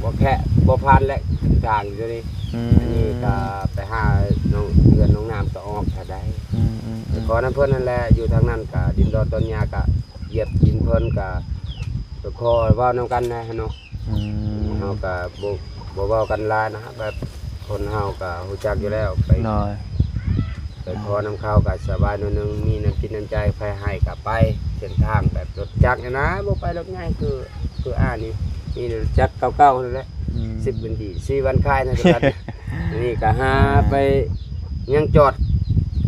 ບໍ່ແຄະ ບໍ່ຜ່ານແຫຼະ ເສັ້ນທາງຢູ່ນີ້. ອືມ ອັນນີ້ກໍໄປຫານ້ອງ ເຮືອນນ້ອງນ້ຳກໍອອກຖ້າໄດ້. ອືມໆໆ ແຕ່ຂໍນຳເພິ່ນນັ້ນແຫຼະ ຢູ່ທາງນັ້ນກໍດິນດອນຕົ້ນຫຍ້າກໍຢຽບດິນເພິ່ນ ກໍຂໍເວົ້ານຳກັນແດ່ເນາະ. ອືມ ເຮົາກໍບໍ່ ບໍ່ເວົ້າກັນຫຼາຍນະ ແບບຄົນເຮົາກໍຮູ້ຈັກຢູ່ແລ້ວ ໄປ ໂດຍ ໄປຂໍນຳເຂົາກໍສະບາຍໜ້ອຍໜຶ່ງ ມີນ້ຳຈິດນ້ຳໃຈ ໃຜໃຫ້ກໍໄປ. ເສັ້ນທາງແບບລົດຈັກນີ້ນະ ບໍ່ໄປລົດໃຫຍ່ ຄື ຄືອ້າຍນີ້ ມີແຕ່ລົດຈັກເກົ່າໆນັ້ນແຫຼະ. ອືມ ສິບວັນດີ ສີ່ວັນຂາຍນັ້ນຄືກັນ. ນີ້ກໍຫາໄປ ຍັງຈອດ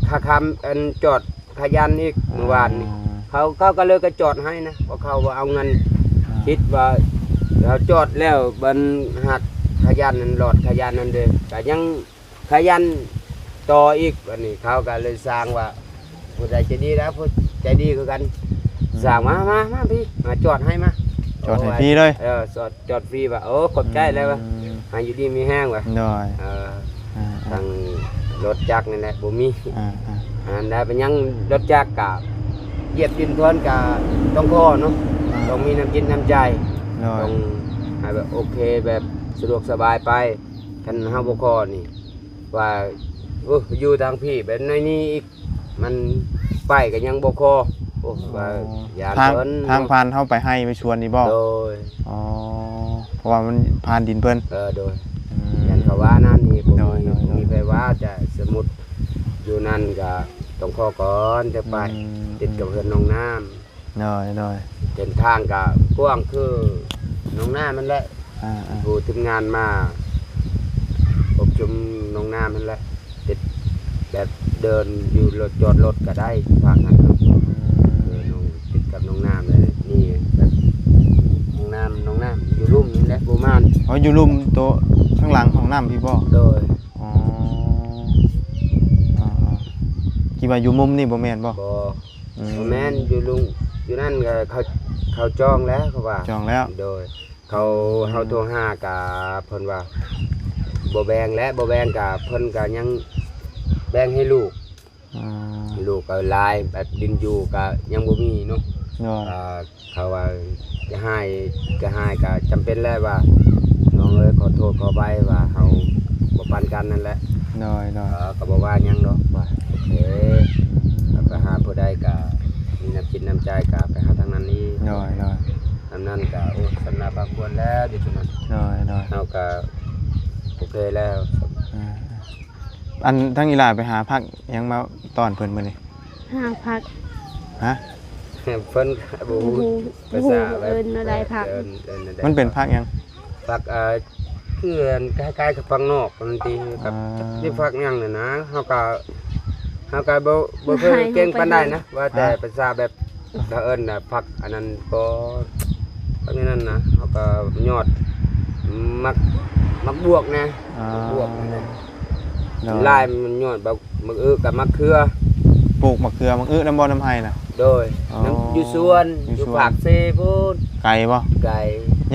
ຄາຄຳ ອັນຈອດ ຂະຢັນອີກ ອໍ ມື້ວານນີ້ ເຂົາ ເຂົາກໍເລີຍກໍຈອດໃຫ້ນະ ເພາະເຂົາບໍ່ເອົາເງິນ. ອໍ ຄິດວ່າເຮົາຈອດແລ້ວ ບັນຫາກຂະຢັນນັ້ນ ຫຼອດຂະຢັນນັ້ນເດ້ ກໍຍັງຂະຢັນຕໍ່ອີກ. ບັດນີ້ເຂົາກໍເລີຍສ້າງວ່າ ຜູ້ໃດໃຈດີແລ້ວ ຜູ້ໃຈດີຄືກັນ ອືມ ສ້າງມາ ມາ ມາພີ້ ມາຈອດໃຫ້ ມາ ຈອດໃຫ້ ໂອ້ຍ ຟຣີເລີຍ. ເອີ ຈອດ ຈອດຟຣີວ່າ ໂອ້ ຂອບໃຈແລ້ວວ່າ ອືມ ໃຫ້ຢູ່ດີມີແຮງວ່າ ໂດຍ ເອີ ອ່າໆ ທາງລົດຈັກນີ້ແຫຼະບໍ່ມີ ອ່າໆ ອັນໃດເປັນຫຍັງ ລົດຈັກກະຢຽບດິນເພິ່ນກະຕ້ອງຂໍເນາະ ອ່າ ຕ້ອງມີນ້ຳຈິດນ້ຳໃຈ ໂດຍ ຕ້ອງໃຫ້ແບບໂອເຄ ແບບສະດວກສະບາຍໄປ. ຄັນເຮົາບໍ່ຂໍນີ້ ວ່າ ໂອ້ ຢູ່ທາງພີ້ແບບໃນນີ້ອີກ ມັນໄປກໍຍັງບໍ່ພໍ. ໂອ້ ອໍ ວ່າຢ້ານ ທາງເພິ່ນ ທາງຜ່ານເຮົາໄປໄຮ່ໄປສວນນີ້ບໍ່? ໂດຍ ອໍ ເພາະວ່າມັນຜ່ານດິນເພິ່ນ. ເອີ ໂດຍ ອືມ ຢ້ານເຂົາວ່ານັ້ນນີ້ ບໍ່ມີ ໂດຍໆໆ ບໍ່ມີໃຜວ່າ ຈະສົມມຸດຢູ່ນັ້ນກໍຕ້ອງຂໍກ່ອນຈະໄປ. ອືມ ຕິດກັບເຮືອນນ້ອງນ້ຳ. ໂດຍໆ ເສັ້ນທາງກໍກວ້າງຄືໜອງນ້ຳຫັ້ນແຫຼະ. ອ່າໆ ຜູ້ທີມງານມາອົບຊົມໜອງນ້ຳຫັ້ນແຫຼະ ຕິດແບບເດີນຢູ່ລົດ ຈອດລົດກໍໄດ້ ພາກນັ້ນເນາະ. ອືມ ເດີນລົງຕິດກັບໜອງນ້ຳເລີຍ ນີ້ແບບຫ້ອງນ້ຳ ໜອງນ້ຳຢູ່ລຸ່ມນີ້ແຫຼະ ປະມານ. ອໍ ຢູ່ລຸ່ມໂຕຂ້າງຫຼັງຫ້ອງນ້ຳພີ້ບໍ່? ໂດຍ ອໍ ອ່າໆ ຄິດວ່າຢູ່ມຸມນີ້ບໍ່ແມ່ນບໍ່? ບໍ່ ອືມ ບໍ່ແມ່ນ ຢູ່ລຸງ ຢູ່ນັ້ນກໍເຂົາ ເຂົາຈອງແລ້ວ ເຂົາວ່າ ຈອງແລ້ວ. ໂດຍ ເຂົາ ອືມ ເຮົາໂທຫາກະເພິ່ນວ່າບໍ່ແບ່ງແຫຼະ ບໍ່ແບ່ງກະເພິ່ນກະຍັງແບ່ງໃຫ້ລູກ. ອ່າ ລູກກໍຫຼາຍ ແບບດິນຢູ່ກະຍັງບໍ່ມີເນາະ. ໂດຍ ອ່າ ເຂົາວ່າຈະໃຫ້ ຈະໃຫ້ກໍຈຳເປັນແຫຼະວ່າ ນ້ອງເອີຍ ຂໍໂທດຂໍອະໄພວ່າເຮົາບໍ່ປັນກັນນັ້ນແຫຼະ. ໂດຍໆ ເອີ ກໍບໍ່ວ່າຫຍັງດອກ ວ່າໂອເຄ ກໍໄປຫາຜູ້ໃດກໍມີນ້ຳຈິດນ້ຳໃຈກໍໄປຫາທາງນັ້ນນີ້. ໂດຍໆ ອັນນັ້ນກໍ ໂອ້ ສຳນັບພາຄວນແລ້ວ ຢູ່ຕອນນັ້ນ. ໂດຍໆ ເຮົາກໍໂອເຄແລ້ວ. ອ່າ ອັນທາງອີ່ຫຼ້າໄປຫາຜັກຫຍັງມາຕ້ອນເພິ່ນມື້ນີ້? ຫາຜັກ ຮະ? ເພິ່ນກໍບໍ່ຮູ້ ບໍ່ຮູ້ ພາສາ ບໍ່ຮູ້ ແບບ ເອີ້ນແນວໃດຜັກ ເອີ້ນ ເອີ້ນແນວໃດ ມັນເປັນຜັກຫຍັງ? ຜັກ ເອີ ຄືອັນຄ້າຍໆກັບຜັກນອກນັ້ນຕິ ກັບ ອ່າ ຫຼືຜັກຫຍັງນີ້ນະ ເຮົາກໍ ເຮົາກໍບໍ່ ບໍ່ເຄີຍເກັ່ງປານໃດນະ ວ່າແຕ່ ອ່າ ພາສາແບບ ເຂົາເອີ້ນນະ ຜັກອັນນັ້ນກໍ ອັນນີ້ນັ້ນນະ ເຮົາກໍຍອດ ໝາກ ໝາກບວກນະ ອ່າ ໝາກບວກນະ ໂດຍ ຫຼາຍມັນຍອດ ໝາກ ໝາກອຶກັບໝາກເຂືອ. ປູກໝາກເຂືອ ໝາກອຶນຳບໍ່ ນຳໄຮ່ນະ? ໂດຍ ອໍ ນຳ ຢູ່ສວນ ຢູ່ສວນ ຢູ່ປາກເຊພຸ້ນ. ໄກບໍ່? ໄກ.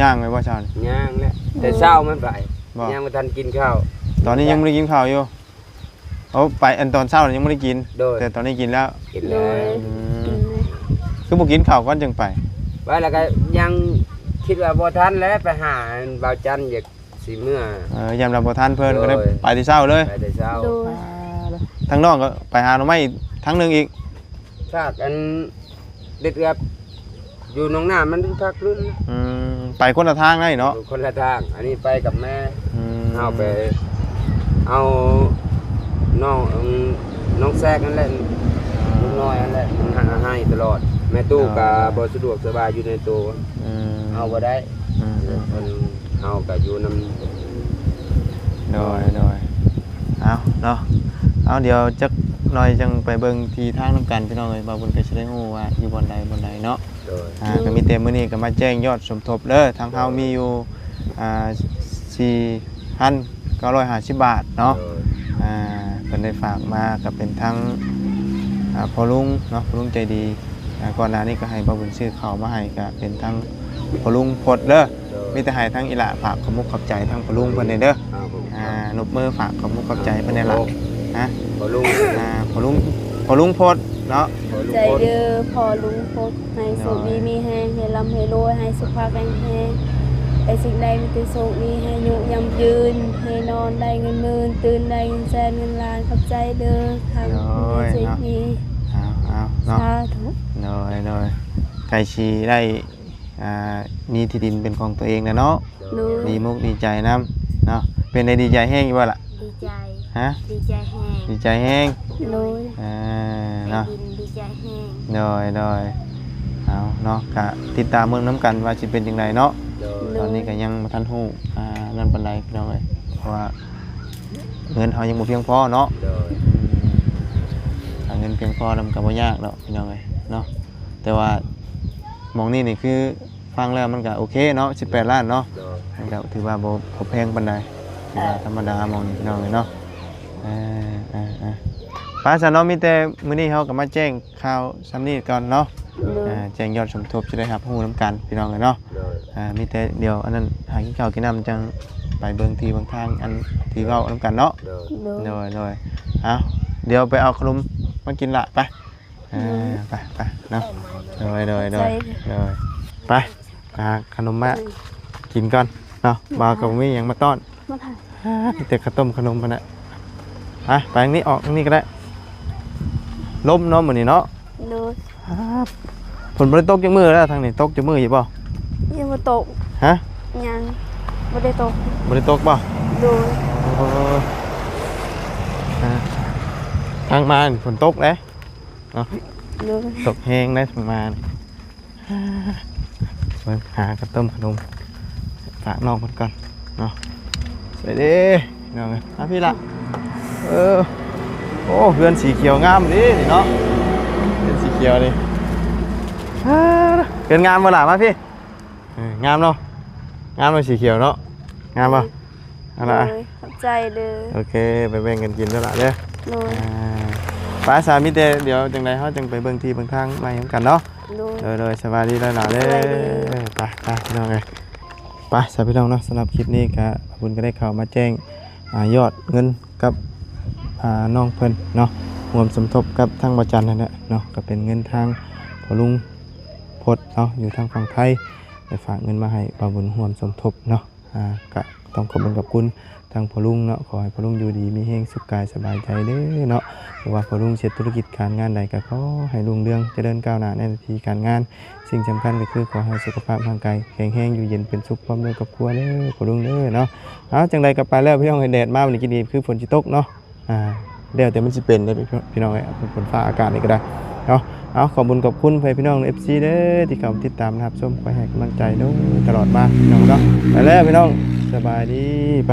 ຍ່າງໄປບໍ່ເຊົ້ານີ້? ຍ່າງແຫຼະ ອໍ ແຕ່ເຊົ້າມັນໄປ ບໍ່? ຍັງບໍ່ທັນກິນເຂົ້າ. ຕອນນີ້ຍັງບໍ່ໄດ້ກິນເຂົ້າຢູ່? ໂອ້ ໄປ ອັນຕອນເຊົ້າຍັງບໍ່ໄດ້ກິນ ໂດຍ ແຕ່ຕອນນີ້ກິນແລ້ວ ກິນແລ້ວ. ອືມ ກິນແລ້ວ ຄືບໍ່ກິນເຂົ້າກ່ອນຈຶ່ງໄປ? ໄປແລ້ວກໍຍັງຄິດວ່າບໍ່ທັນແຫຼະ ໄປຫາບ່າວຈັນ ຢາກຊິເມືອ. ເອີ ຢ້ານວ່າບໍ່ທັນເພິ່ນ ໂດຍ ກໍໄດ້ໄປແຕ່ເຊົ້າເລີຍ ໄປແຕ່ເຊົ້າ. ໂດຍ ອ່າ ທາງນ້ອງກໍໄປຫາໜໍ່ໄມ້ອີກທາງໜຶ່ງອີກ ພາກອັນ ເດັດເອືອບ ຢູ່ໜອງນ້ຳມັນພັກລຸ້ນ. ອືມ ໄປຄົນລະທາງໄດ້ເນາະ? ຄົນລະທາງ ອັນນີ້ໄປກັບແມ່. ອືມ ເຮົາໄປເອົານ້ອງ ນ້ອງແຊກນັ້ນແຫຼະ ອ່າ ລຸງນ້ອຍນັ້ນແຫຼະ ມັນໃຫ້ຕະຫຼອດ. ແມ່ຕູ້ກໍ ອ່າ ບໍ່ສະດວກສະບາຍຢູ່ໃນໂຕ. ອືມ ເອົາບໍ່ໄດ້. ອືມ ເພິ່ນ ເຮົາກໍຢູ່ນຳ. ໂດຍ ໂດຍ ເອົາເນາະ ເອົາ ດຽວຈັກໜ່ອຍຈັ່ງໄປເບິ່ງທີ່ທາງນຳກັນ ພີ່ນ້ອງເອີຍ ວ່າເພິ່ນກໍຊິໄດ້ຮູ້ວ່າຢູ່ບ່ອນໃດບ່ອນໃດເນາະ. ໂດຍ ອ່າ ໂດຍ ກໍມີແຕ່ມື້ນີ້ກໍມາແຈ້ງຍອດສົມທົບເດີ ທາງເຮົາ ໂດຍ ມີຢູ່ ອ່າ ສີ່ພັນເກົ້າຮ້ອຍຫ້າສິບບາດເນາະ. ໂດຍ ອ່າ ເພິ່ນໄດ້ຝາກມາກໍເປັນທາງ ອ່າ ພໍ່ລຸງເນາະ ພໍ່ລຸງໃຈດີ. ອ່າ ກ່ອນໜ້ານີ້ກໍໃຫ້ບ່າວບຸນຊື້ເຂົ້າມາໃຫ້ ກໍເປັນທາງພໍ່ລຸງພົດເດີ. ໂດຍ ມີແຕ່ໃຫ້ທາງອີ່ຫຼ້າຝາກຂອບມຸກຂອບໃຈທາງພໍ່ລຸງເພິ່ນແດ່ເດີ. ອ່າ ນົບມືຝາກຂອບມຸກຂອບໃຈເພິ່ນແດ່ຫຼ້າ. ອ່າ ພໍ່ລຸງ ອ່າ ພໍ່ລຸງ ພໍ່ລຸງພົດເນາະ ຂອບໃຈເດີພໍ່ລຸງພົດ ໃຫ້ໂຊກດີມີແຮງ ໃຫ້ລ່ຳໃຫ້ລວຍ ໃຫ້ສຸຂະແຂງແຮງ ໄດ້ສິ່ງໃດມີແຕ່ໂຊກດີ ໃຫ້ອາຍຸຍືນຍືນ ໃຫ້ນອນໄດ້ເງິນໝື່ນ ຕື່ນໄດ້ເງິນແສນເງິນລ້ານ ຂອບໃຈເດີທາງແມ່ໃຈດີ ເອົາເນາະ ສາທຸ ໂດຍໆ ໃກ້ຊິໄດ້ ອ່າ ມີທີ່ດິນເປັນຂອງຕົວເອງແລ້ວເນາະ ໂດຍ ດີມຸກດີໃຈນຳເນາະ ເປັນໄດ ດີໃຈແຮງຢູ່ບໍ່ລະ? ດີໃຈ ຮະ? ດີໃຈແຮງ ດີໃຈແຮງ ໂດຍ ອ່າ ເນາະ ໄດ້ດິນດີໃຈແຮງ ໂດຍໆ ເອົາເນາະ ກະຕິດຕາມເບິ່ງນຳກັນວ່າຊິເປັນຈັ່ງໃດເນາະ ໂດຍ ຕອນນີ້ກະຍັງບໍ່ທັນຮູ້ ອ່າ ນັ້ນປານໃດພີ່ນ້ອງເອີຍ ເພາະວ່າເງິນເຮົາຍັງບໍ່ພຽງພໍເນາະ ໂດຍ ອືມ ຖ້າເງິນພຽງພໍແລ້ວມັນກະບໍ່ຍາກດອກພີ່ນ້ອງເອີຍເນາະ ແຕ່ວ່າໝ່ອງນີ້ນີ້ຄື ຟັງແລ້ວມັນກະໂອເຄເນາະ ສິບແປດລ້ານເນາະ ໂດຍ ມັນກະຖືວ່າບໍ່ ບໍ່ແພງປານໃດ ຖືວ່າທຳມະດາໝ່ອງນີ້ພີ່ນ້ອງເອີຍເນາະ ເອີ ເອີ ເອີ ໄປຊັ້ນເນາະ ມີແຕ່ມື້ນີ້ເຮົາກະມາແຈ້ງຂ່າວຊ່ຳນີ້ກ່ອນເນາະ ໂດຍ ເອີ ແຈ້ງຍອດສົມທົບ ຊິໄດ້ຮັບຮູ້ນຳກັນພີ່ນ້ອງເອີຍເນາະ ໂດຍ ເອີ ມີແຕ່ດຽວອັນນັ້ນ ຫາກິນເຂົ້າກິນນ້ຳ ຈັ່ງໄປເບິ່ງທີ່ເບິ່ງທາງ ອັນທີ່ເວົ້ານຳກັນເນາະ ໂດຍ ໂດຍ ໂດຍ ໂດຍ ເອົາ ດຽວໄປເອົາຂະໜົມມາກິນລະ ໄປ ອ່າ ໄປ ໄປເນາະ ໂດຍ ໂດຍ ໂດຍ ຂອບໃຈ ໂດຍ ໄປ ຫາຂະໜົມມາ ອືມ ກິນກ່ອນເນາະ ບ່າວກະບໍ່ມີຫຍັງມາຕ້ອນ ມາຖ່າຍ ມີແຕ່ເຂົ້າຕົ້ມຂະໜົມຫັ້ນແຫຼະ ໄປ ໄປທາງນີ້ ອອກທາງນີ້ກະໄດ້ ລົມເນາະມື້ນີ້ເນາະ ໂດຍ ຝົນບໍ່ໄດ້ຕົກຈັກມື້ແລ້ວ ທາງນີ້ຕົກຈັກມື້ຢູ່ບໍ່? ຍັງບໍ່ຕົກ ຮະ? ຍັງບໍ່ໄດ້ຕົກ ບໍ່ໄດ້ຕົກບໍ່? ໂດຍ ໂອ້ຍ ອ່າ ທາງມາຝົນຕົກເດ້ ເນາະ ໂດຍ ຕົກແຮງໄດ໋ ທາງມານີ້ ເບິ່ງຫາກະຕົ້ມຂະໜົມ ຝາກນ້ອງເພິ່ນກ່ອນເນາະ ສະບາຍດີພີ່ນ້ອງເອີຍ ມາພີ້ລະ ເອີ ໂອ້ ເຮືອນສີຂຽວງາມເດ້ນີ້ເນາະ ເຮືອນສີຂຽວນີ້ ເຮືອນງາມບໍ່ລະ ມາພີ້ ເອີ ງາມເນາະ ງາມເນາະ ສີຂຽວເນາະ ງາມບໍ່? ເອົາລະ ໂດຍ ຂອບໃຈເດີ ໂອເຄ ໄປແບ່ງກັນກິນເດີລະເດີ ໂດຍ ອ່າ ໄປສາ ມີແຕ່ດຽວຈັ່ງໃດເຮົາຈັ່ງໄປເບິ່ງທີ່ເບິ່ງທາງໃໝ່ນຳກັນເນາະ ໂດຍ ໂດຍ ໂດຍ ສະບາຍດີຫຼາຍໆເດີ ສະບາຍດີ ໄປ ໄປພີ່ນ້ອງເອີຍ ໄປສາພີ່ນ້ອງເນາະ ສຳລັບຄລິບນີ້ກະບຸນກະໄດ້ເຂົ້າມາແຈ້ງ ອ່າ ຍອດເງິນກັບ ອ່າ ນ້ອງເພິ່ນເນາະ ຮ່ວມສົມທົບກັບທາງບ່າວຈັນຫັ້ນແຫຼະເນາະ ກະເປັນເງິນທາງພໍ່ລຸງພົດເນາະ ຢູ່ທາງຝັ່ງໄທ ໄດ້ຝາກເງິນມາໃຫ້ບ່າວບຸນຮ່ວມສົມທົບເນາະ ອ່າ ກະຕ້ອງຂອບຄຸນຂອບຄຸນທາງພໍ່ລຸງເນາະ ຂໍໃຫ້ພໍ່ລຸງຢູ່ດີມີແຮງ ສຸກກາຍສະບາຍໃຈເດີເນາະ ບໍ່ວ່າພໍ່ລຸງຊິເຮັດທຸລະກິດການງານໃດ ກະຂໍໃຫ້ຮຸ່ງເຮືອງຈະເລີນກ້າວໜ້າໃນໜ້າທີ່ການງານ ສິ່ງສຳຄັນກະຄືຂໍໃຫ້ສຸຂະພາບຮ່າງກາຍແຂງແຮງ ຢູ່ເຢັນເປັນສຸກ ພ້ອມດ້ວຍຄອບຄົວເດີພໍ່ລຸງເດີເນາະ ເອົາ ຈັ່ງໃດກະໄປແລ້ວພີ່ນ້ອງເອີຍ ແດດມາມື້ນີ້ກະດີ ຄືຝົນຊິຕົກເນາະ ອ່າ ແລ້ວແຕ່ມັນຊິເປັນເດ້ພີ່ນ້ອງເອີຍ ຝົນຟ້າອາກາດນີ້ກະໄດ້ເນາະ ເອົາ ຂອບບຸນຂອບຄຸນພໍ່ແມ່ພີ່ນ້ອງ ເອັຟຊີ ເດີ ທີ່ເຂົ້າມາຕິດຕາມຮັບຊົມ ຄອຍໃຫ້ກຳລັງໃຈໂດຍຕະຫຼອດມາພີ່ນ້ອງເນາະ ໄປແລ້ວພີ່ນ້ອງ ສະບາຍດີ ໄປ